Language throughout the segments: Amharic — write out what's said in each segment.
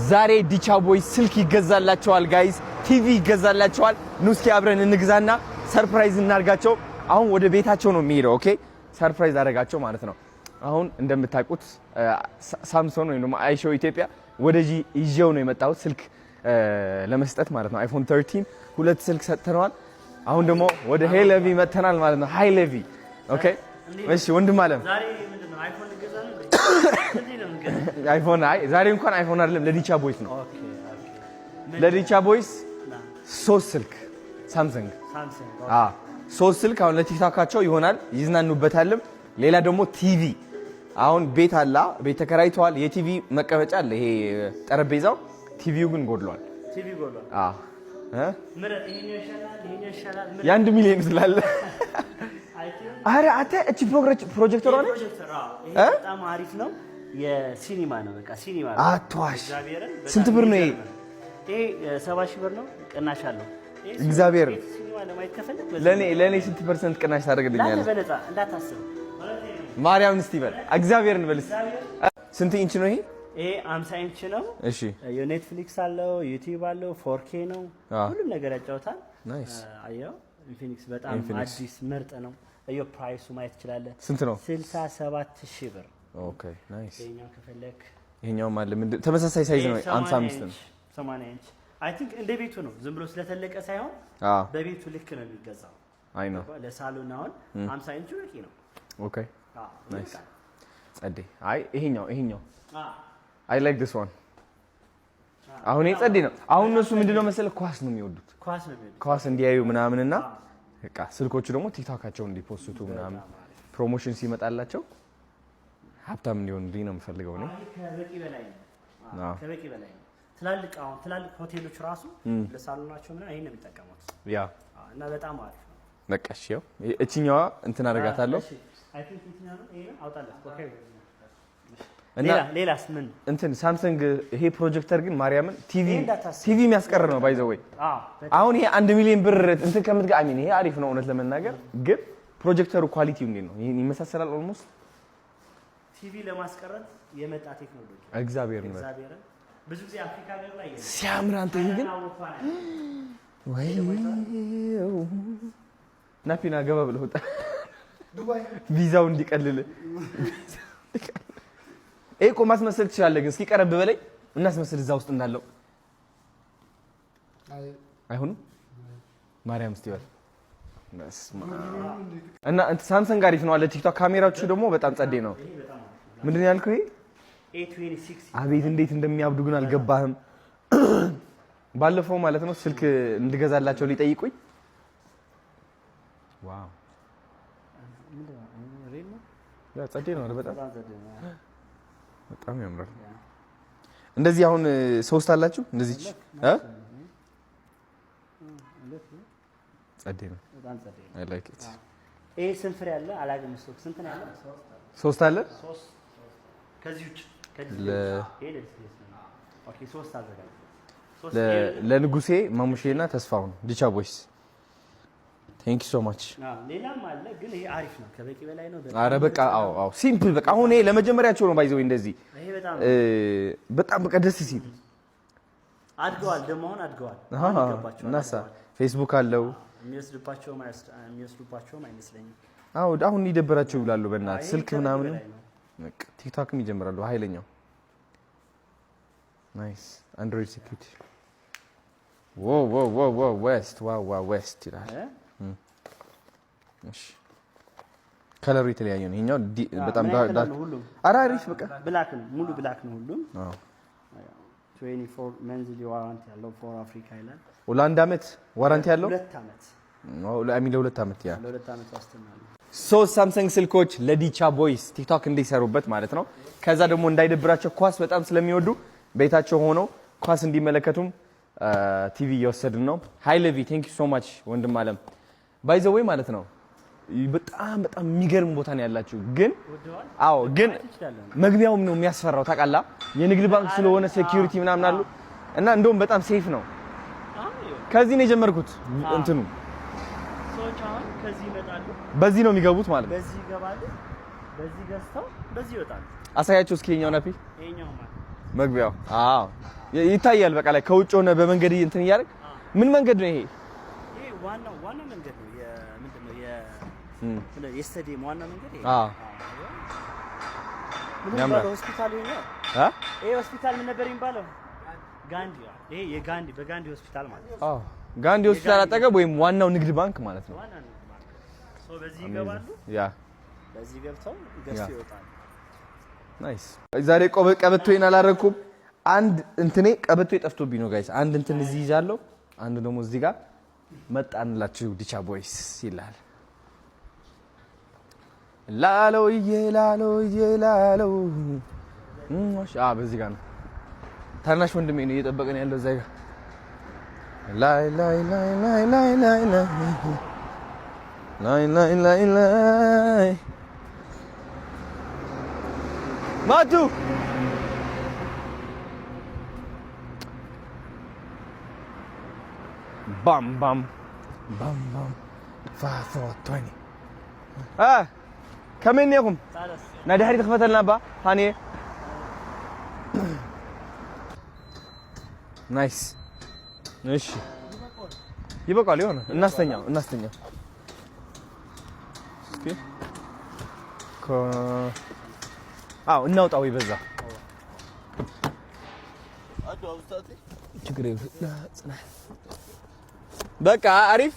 ዛሬ ዲቻ Boys ስልክ ይገዛላቸዋል guys፣ TV ይገዛላቸዋል። ኑ እስኪ አብረን እንግዛና surprise እናርጋቸው። አሁን ወደ ቤታቸው ነው የሚሄደው። Okay፣ surprise አደረጋቸው ማለት ነው። አሁን እንደምታውቁት ሳምሶን ወይም ደግሞ አይሾው ኢትዮጵያ ወደዚህ ይዤው ነው የመጣሁት ስልክ ለመስጠት ማለት ነው። iPhone 13 ሁለት ስልክ ሰጥተነዋል። አሁን ደግሞ ወደ ሄለቪ መጥተናል ማለት ነው። ሃይ ሌቪ። Okay፣ እሺ ወንድም አለም፣ iPhone፣ አይ ዛሬ እንኳን iPhone አይደለም፣ ለዲቻ Boys ነው። ለዲቻ Boys ሶስት ስልክ ሳምሰንግ፣ አዎ ሶስት ስልክ አሁን ለቲክቶካቸው ይሆናል፣ ይዝናኑበታልም። ሌላ ደግሞ ቲቪ፣ አሁን ቤት አላ ቤት ተከራይተዋል። የቲቪ መቀመጫ አለ፣ ይሄ ጠረጴዛው፣ ቲቪው ግን ጎድሏል። አዎ፣ የ1 ሚሊዮን ስላለ። አረ አንተ፣ እቺ ፕሮጀክተር ሆነች። በጣም አሪፍ ነው። የሲኒማ ነው፣ በቃ ሲኒማ ነው። አትዋሽ። ስንት ብር ነው ይሄ? ይሄ 70,000 ብር ነው፣ ቅናሽ አለው። እግዚአብሔር፣ ለኔ ስንት percent ቅናሽ ታደርግልኛለህ? በነፃ እንዳታስብ። ማርያምን እስቲ በል፣ እግዚአብሔርን በል። ስንት ኢንች ነው ይሄ? ይሄ 50 ኢንች ነው። እሺ። የ Netflix አለው፣ YouTube አለው፣ 4K ነው። ሁሉም ነገር ያጫውታል። Nice። አየው፣ Infinix በጣም አዲስ ምርጥ ነው። አየው፣ price ኡ ማየት ትችላለህ። ስንት ነው? 67,000 ብር። Okay, nice። ይሄኛው ከፈለክ ይሄኛውም አለ። ምንድን ተመሳሳይ size ነው? 55 ነው። 80 ኢንች። I think እንደ ቤቱ ነው። ዝም ብሎ ስለተለቀ ሳይሆን በቤቱ ልክ ነው የሚገዛው። አይ ነው። ለሳሎን አሁን 50 ኢንቹ በቂ ነው። Okay, nice፣ ጸዴ። አይ ይሄኛው I like this one። አሁን ይሄ ጸዴ ነው። አሁን እነሱ ምንድነው መሰለህ፣ ኳስ ነው የሚወዱት። ኳስ ነው የሚወዱት። ኳስ እንዲያዩ ምናምንና በቃ ስልኮቹ ደግሞ ቲክቶካቸውን እንዲ post ቱ ምናምን promotion ሲመጣላቸው ሀብታም እንዲሆኑልኝ ነው የምፈልገው እኔ። ከበቂ በላይ ነው። ከበቂ በላይ ነው። ትላልቅ አሁን ትላልቅ ሆቴሎች ራሱ ለሳሎናቸው ምናምን ይሄን ነው የሚጠቀሙት። እና በጣም አሪፍ ነው። በቃ እሺ፣ ያው እቺኛዋ እንትን አደርጋታለሁ። እሺ፣ I think የትኛው ነው? ይሄ ነው፣ አውጣለት። Okay። እና ሌላስ ምን? እንትን ሳምሰንግ ይሄ ፕሮጀክተር ግን ማርያምን ቲቪ ይሄ እንዳታስብ። ቲቪ የሚያስቀር ነው by the way። አሁን ይሄ 1 ሚሊዮን ብር እንትን ከምትጋ፣ I mean ይሄ አሪፍ ነው እውነት ለመናገር፣ ግን ፕሮጀክተሩ quality ው እንዴት ነው? ይሄን ይመሳሰላል almost። ቲቪ ለማስቀረት የመጣ ቴክኖሎጂ። እግዚአብሔር ነው። እግዚአብሔርን ብዙ ጊዜ አፍሪካ ሀገር ላይ የለም። ሲያምር አንተ፣ ይሄ ግን ወይ ናፒና ገባ ብለህ ወጣ፣ ቪዛው እንዲቀልል። ይሄ እኮ ማስመሰል ትችላለህ፣ ግን እስኪ ቀረብ በላይ እናስመስል። እዛ ውስጥ እንዳለው አይሆንም። ማርያም እስቲ በል። በስመ አብ። እና እንትን ሳምሰንግ አሪፍ ነው አለ ቲክቶክ። ካሜራዎቹ ደግሞ በጣም ጸዴ ነው። ምንድን ነው ያልከው? ይሄ A26። አቤት እንዴት እንደሚያብዱ ግን አልገባህም። ባለፈው ማለት ነው ስልክ እንድገዛላቸው ሊጠይቁኝ፣ wow፣ yeah ጸዴ ነው በጣም፣ በጣም ያምራል። እንደዚህ አሁን ሶስት አላችሁ እንደዚህ እ ጸዴ ነው። በጣም ጸዴ ነው። I like it። ይሄ ስንት ፍሬ አለ? አላውቅም። እሱ ስንት ነው ያለው? ሶስት አለ። ሶስት ከዚህ ውጭ ከዚህ ይሄ ለ display ነው። Okay፣ ሶስት አዘጋጅ። ሶስት። ለንጉሴ፣ ማሙሼና ተስፋውን ዲቻ Boys፣ thank you so much። አዎ፣ ሌላም አለ ግን ይሄ አሪፍ ነው። ከበቂ በላይ ነው። በጣም። አረ በቃ አዎ፣ simple፣ በቃ አሁን ይሄ ለመጀመሪያቸው ነው by the way እንደዚህ። ይሄ በጣም በጣም በቃ ደስ ሲል። አድገዋል። ደግሞ አሁን አድገዋል። አሁን ይገባቸዋል። እናሳ ፌስቡክ አለው። የሚወስድባቸውም አይመስለኝም። አዎ፣ አሁን ይደበራቸው ይብላሉ። በእናትህ ይሄ ስልክ ከበቂ ምናምን በላይ ነው። በቃ ቲክቶክም ይጀምራሉ። ኃይለኛው nice Android security፣ wow wow wow wow፣ west wow wow west ይላል። እ? እሺ፣ color ኡ የተለያየ ነው። ይሄኛው በጣም ምን አይነት dark color ነው ሁሉም? ኧረ አሪፍ በቃ። Black ነው፣ ሙሉ black ነው ሁሉም። አዎ። 24 monthly warranty ያለው፣ for Africa ይላል። ለአንድ አመት warranty ያለው። 2 ዓመት። I mean ለ2 አመት፣ yeah። ለ2 ዓመት ዋስትና አለው። ሶስት ሳምሰንግ ስልኮች ለዲቻ Boys ቲክቶክ እንዲሰሩበት ማለት ነው። ከዛ ደግሞ እንዳይደብራቸው ኳስ በጣም ስለሚወዱ ቤታቸው ሆነው ኳስ እንዲመለከቱም ቲቪ እየወሰድን ነው። ሃይ ለቪ፣ thank you so much ወንድም አለም። By the way ማለት ነው በጣም በጣም የሚገርም ቦታ ነው ያላችሁ። ግን ወደዋል። አዎ፣ ግን ትችላለህ። መግቢያውም ነው የሚያስፈራው ታውቃለህ። የንግድ ባንክ ስለሆነ security ምናምን አሉ እና እንደውም በጣም safe ነው። ከዚህ ነው የጀመርኩት እንትኑ። ሰዎች አሁን ከዚህ ይመጣሉ፣ በዚህ ነው የሚገቡት ማለት ነው። በዚህ ይገባሉ፣ በዚህ ገዝተው በዚህ ይወጣሉ። አሳያቸው እስኪ የኛው ናፒ። ይሄኛው ማለት መግቢያው። አዎ ይታያል። በቃ ላይ ከውጭ ሆነ በመንገድ እንትን እያደረግ ምን መንገድ ነው ይሄ? ይሄ ዋናው ዋና መንገድ ነው። የምንድን ነው የስታዲየም ዋና መንገድ ይሄ። አዎ ምን የሚባለው ሆስፒታል ይሄ ነው። ይሄ ሆስፒታል ምን ነበር የሚባለው? ጋንዲ። ይሄ የጋንዲ በጋንዲ ሆስፒታል ማለት ነው። አዎ ጋንዲ ሆስፒታል አጠገብ ወይም ዋናው ንግድ ባንክ ማለት ነው። ዋና ንግድ ባንክ። So በዚህ ይገባሉ። Yeah በዚህ ገብተው ገዝተው ይወጣሉ። Nice። ዛሬ ቀበቶዬን አላረኩም። አንድ እንትኔ ቀበቶ ጠፍቶብኝ ነው guys። አንድ እንትን እዚህ ይዛለሁ፣ አንድ ደግሞ እዚህ ጋር መጣንላችሁ። ዲቻ ቦይስ ይላል። ላሎዬ ላሎዬ ላሎ። በዚህ ጋር ነው ታናሽ ወንድሜ ነው እየጠበቀን ያለው እዛ ጋር። ላይ ላይ ላይ ላይ ላይ ላይ ላይ ላይ ላይ ላይ ማቱ ባም ባም ባም ባም 5 4 20። ከመይ እኒአኹም? ናይ ድሕሪት ክፈተልና ባ ሃኒየ። Nice። እሺ ይበቃል። የሆነ እናስተኛው እናስተኛው። እስኪ አዎ እናውጣው። ይበዛ ችግር በቃ አሪፍ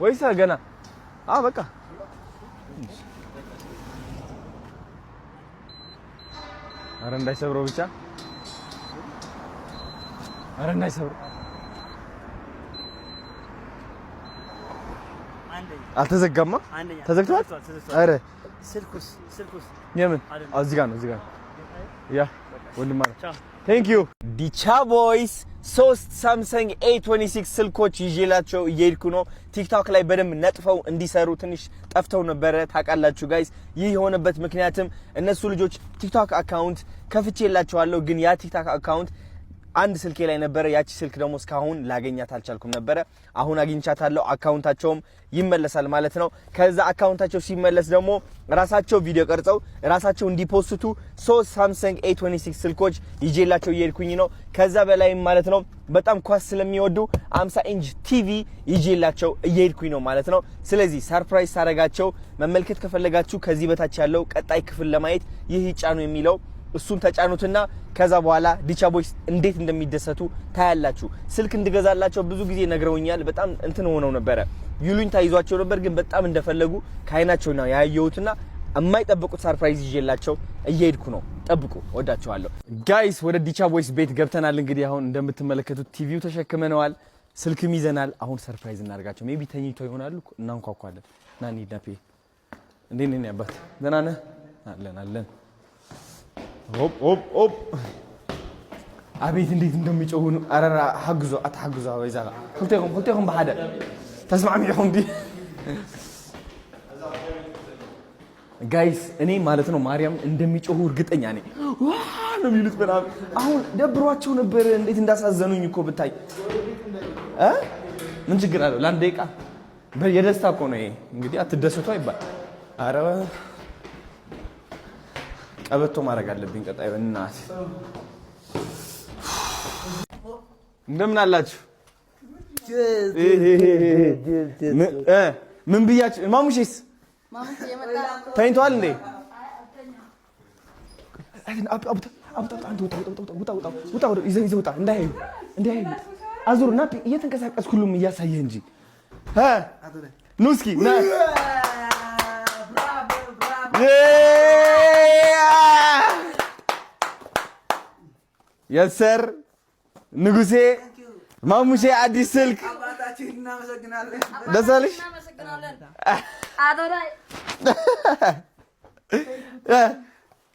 ወይስ ገና? አዎ በቃ። ኧረ እንዳይሰብረው ብቻ። ኧረ እንዳይሰብረው። አልተዘጋማ? ተዘግቷል? ኧረ የምን እዚህ ጋር ነው፣ እዚህ ጋር ነው። Yeah ወንድም አለ። Thank you። ዲቻ ቦይስ 3 ሳምሰንግ A26 ስልኮች ይዤላቸው እየሄድኩ ነው። ቲክቶክ ላይ በደንብ ነጥፈው እንዲሰሩ ትንሽ ጠፍተው ነበረ ታውቃላችሁ guys። ይህ የሆነበት ምክንያትም እነሱ ልጆች ቲክቶክ account ከፍቼላቸዋለሁ፣ ግን ያ ቲክቶክ account አንድ ስልኬ ላይ ነበረ። ያቺ ስልክ ደግሞ እስካሁን ላገኛት አልቻልኩም ነበረ። አሁን አግኝቻታለሁ። Account ኣቸውም ይመለሳል ማለት ነው። ከዛ account ኣቸው ሲመለስ ደግሞ ራሳቸው ቪዲዮ ቀርጸው ራሳቸው እንዲ post ቱ 3 ሳምሰንግ A26 ስልኮች ይዤላቸው እየሄድኩኝ ነው። ከዛ በላይም ማለት ነው በጣም ኳስ ስለሚወዱ 50 ኢንች ቲቪ ይዤላቸው እየሄድኩኝ ነው ማለት ነው። ስለዚህ surprise ሳረጋቸው መመልከት ከፈለጋችሁ ከዚህ በታች ያለው ቀጣይ ክፍል ለማየት ይህ ይጫኑ የሚለው እሱን ተጫኑትና ከዛ በኋላ ዲቻ ቦይስ እንዴት እንደሚደሰቱ ታያላችሁ። ስልክ እንድገዛላቸው ብዙ ጊዜ ነግረውኛል። በጣም እንትን ሆነው ነበረ፣ ይሉኝታ ይዟቸው ነበር። ግን በጣም እንደፈለጉ ከአይናቸው ነው ያየሁትና የማይጠብቁት surprise ይዤላቸው እየሄድኩ ነው። ጠብቁ። ወዳችኋለሁ guys። ወደ ዲቻ ቦይስ ቤት ገብተናል። እንግዲህ አሁን እንደምትመለከቱት ቲቪው ተሸክመነዋል፣ ስልክም ይዘናል። አሁን surprise እናደርጋቸው። Maybe ተኝተው ይሆናሉ። እናንኳኳለን። ና እንሂድ። ናፔ እንዴት ነህ አባት? ደህና ነህ? አለን አለን። ሆፕ ሆፕ ሆፕ። አቤት እንዴት እንደሚጮሁ ነው። አረራ ሓግዞ ኣትሓግዞ ወይዛ ክልቴኹም ክልቴኹም ብሓደ ተስማዕሚዕኹም ዲ guys? እኔ ማለት ነው ማርያም እንደሚጮሁ እርግጠኛ ነኝ። ዋ ነው የሚሉት ምናምን። አሁን ደብሯቸው ነበር። እንዴት እንዳሳዘኑኝ እኮ ብታይ። እ ምን ችግር አለው? ለአንድ ደቂቃ የደስታ እኮ ነው ይሄ። እንግዲህ አትደሰቱ አይባል። አረ ቀበቶ ማድረግ አለብኝ ቀጣይ። እናት እንደምን አላችሁ? ምን ብያችሁ? ማሙሼስ ተኝተዋል እንዴ? ይዘህ ውጣ፣ እንዳያዩ እንዳያዩ። አዙር ና፣ እየተንቀሳቀስክ ሁሉም እያሳየህ እንጂ። ኑ እስኪ ና። Yes sir ንጉሴ ማሙሼ አዲስ ስልክ ደስ አለሽ?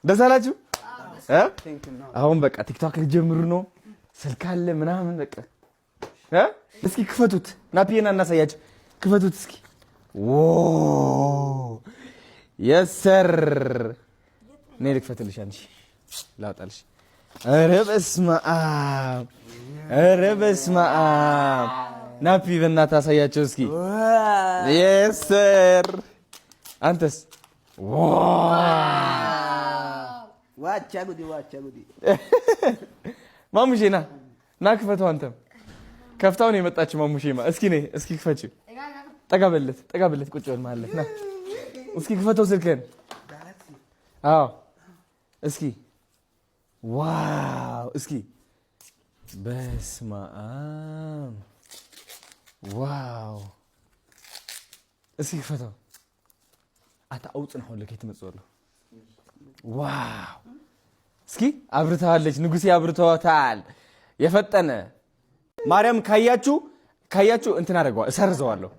ደስ አላችሁ? አሁን በቃ ቲክቶክ ሊጀምሩ ነው። ስልክ አለ ምናምን በቃ እስኪ ክፈቱት። ናፒና እናሳያቸው። ክፈቱት እስኪ። Yes sir። እኔ ልክፈትልሽ፣ አንቺ ላውጣልሽ። ኧረ በስመ አብ፣ ኧረ በስመ አብ። ናፒ በእናትህ አሳያቸው እስኪ። Yes sir። አንተስ? ማሙሼ ና ና ክፈተው። አንተም ከፍታው ነው የመጣችው። ማሙሼማ እስኪ ነይ እስኪ ክፈችው። ጠጋ በለት ጠጋ በለት ቁጭ በል ማለት ና እስኪ ክፈተው ስልክህን። አዎ እስኪ wow እስኪ በስመ አብ wow እስኪ ክፈተው። ኣታ ኣውፅንሖ ከይትመፅእ ኣሎ። Wow እስኪ አብርተዋለች። ንጉሴ አብርተዋታል። የፈጠነ ማርያም ካያችሁ ካያችሁ እንትን አደርገዋለሁ፣ እሰርዘዋለሁ።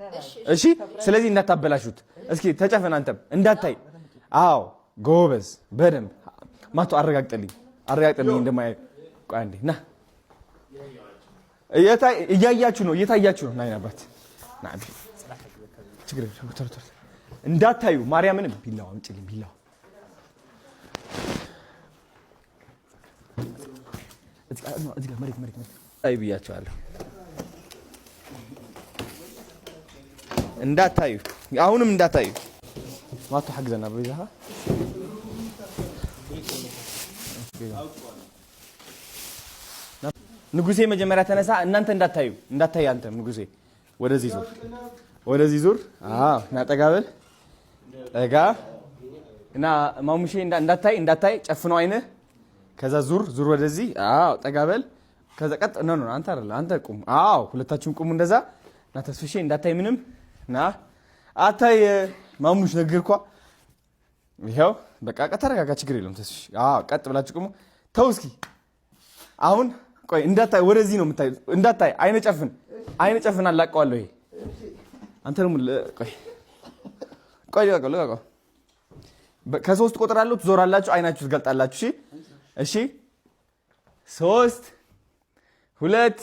እሺ፣ ስለዚህ እንዳታበላሹት። እስኪ ተጨፈን፣ አንተም እንዳታይ። አዎ ጎበዝ፣ በደንብ ማቶ አረጋግጥልኝ፣ አረጋግጥልኝ እንደማያዩ። ቆይ አንዴ ና፣ እያያችሁ ነው፣ እየታያችሁ ነው። ና አባት ና፣ ችግር እንዳታዩ። ማርያምንም ቢላዋ አምጪልኝ፣ ቢላዋ እዚህ ጋር መሬት መሬት መሬት አይ ብያቸዋለሁ። እንዳታዩ አሁንም እንዳታዩ። ማቶ ሐግዘና በይዛሃ ንጉሴ መጀመሪያ ተነሳ። እናንተ እንዳታዩ እንዳታዩ። አንተም ንጉሴ ወደዚህ ዙር፣ ወደዚህ ዙር። አዎ ና ጠጋ በል ጠጋ እና ማሙሼ እንዳታይ እንዳታይ፣ ጨፍነው አይንህ። ከዛ ዙር ዙር ወደዚህ። አዎ ጠጋ በል። ከዛ ቀጥ no no አንተ አይደለ አንተ ቁም። አዎ ሁለታችሁም ቁሙ እንደዛ። ና ተስፍሼ እንዳታይ ምንም ና አታይ። ማሙሽ ነገርኳ። ይኸው በቃ ተረጋጋ፣ ችግር የለውም ተስፍሽ። አዎ ቀጥ ብላችሁ ቁሙ። ተው እስኪ አሁን ቆይ እንዳታይ፣ ወደዚህ ነው የምታዩት። እንዳታይ አይነ ጨፍን፣ አይነ ጨፍን። አላቀዋለሁ። ይሄ አንተ ደግሞ ቆይ ቆይ፣ ልቀቀው፣ ልቀቀው። ከሶስት ቁጥር አለው ትዞራላችሁ፣ አይናችሁ ትገልጣላችሁ። እሺ፣ እሺ። 3 2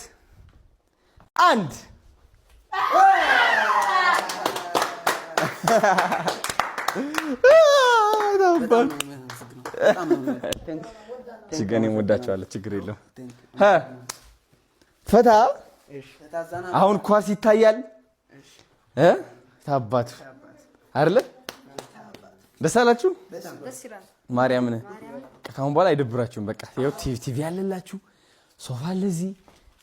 1 ችግር እኔም ወዳቸዋለሁ። ችግር የለውም። ፈታ አሁን ኳስ ይታያል። ታባቱ አይደለ? ደስ አላችሁ? ማርያምን ከአሁን በኋላ አይደብራችሁም። በቃ ይኸው ቲቪ አለላችሁ፣ ሶፋ አለ፣ እዚህ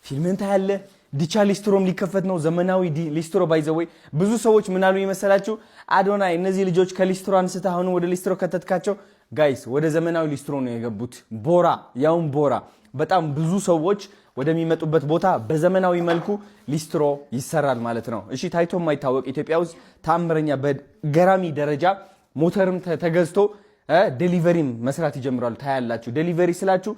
ፊልምን ታያለ። ዲቻ ሊስትሮም ሊከፈት ነው። ዘመናዊ ሊስትሮ by the way ብዙ ሰዎች ምን አሉ ይመሰላችሁ? አዶናይ እነዚህ ልጆች ከሊስትሮ አንስተህ አሁን ወደ ሊስትሮ ከተትካቸው። Guys ወደ ዘመናዊ ሊስትሮ ነው የገቡት። ቦራ ያውም ቦራ በጣም ብዙ ሰዎች ወደሚመጡበት ቦታ በዘመናዊ መልኩ ሊስትሮ ይሰራል ማለት ነው። እሺ ታይቶ የማይታወቅ ኢትዮጵያ ውስጥ ታምረኛ በገራሚ ደረጃ ሞተርም ተገዝቶ delivery ም መስራት ይጀምራሉ። ታያላችሁ። Delivery ስላችሁ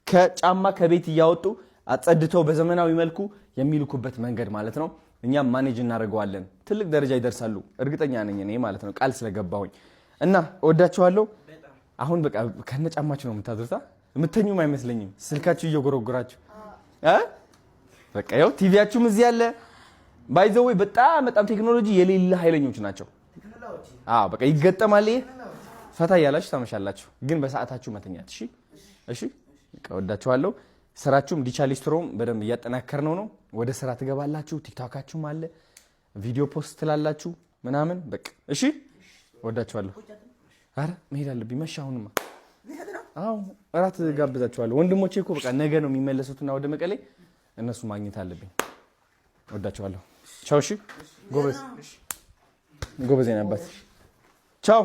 ከጫማ ከቤት እያወጡ አጸድተው በዘመናዊ መልኩ የሚልኩበት መንገድ ማለት ነው። እኛም manage እናደርገዋለን። ትልቅ ደረጃ ይደርሳሉ፣ እርግጠኛ ነኝ እኔ ማለት ነው፣ ቃል ስለገባሁኝ እና እወዳችኋለሁ። አሁን በቃ ከነ ጫማችሁ ነው የምታድሩታ። የምተኙም አይመስለኝም ስልካችሁ እየጎረጎራችሁ በቃ ያው ቲቪያችሁም እዚህ ያለ by the way በጣም በጣም ቴክኖሎጂ የሌለ ኃይለኞች ናቸው። አዎ በቃ ይገጠማል። ይሄ ፈታ እያላችሁ ታመሻላችሁ፣ ግን በሰዓታችሁ መተኛት። እሺ እሺ፣ በቃ እወዳችኋለሁ። ስራችሁም ዲቻ ሊስትሮም በደንብ እያጠናከር ነው። ወደ ስራ ትገባላችሁ። ቲክቶካችሁም አለ፣ ቪዲዮ post ትላላችሁ ምናምን በቃ እሺ፣ እወዳችኋለሁ። አረ መሄድ አለብኝ መቼ አሁንማ። አዎ እራት ጋብዛችኋለሁ። ወንድሞቼ እኮ በቃ ነገ ነው የሚመለሱትና ወደ መቀሌ እነሱ ማግኘት አለብኝ። ወዳችኋለሁ። ቻው። እሺ ጎበዝ ጎበዝ የኔ አባት ቻው።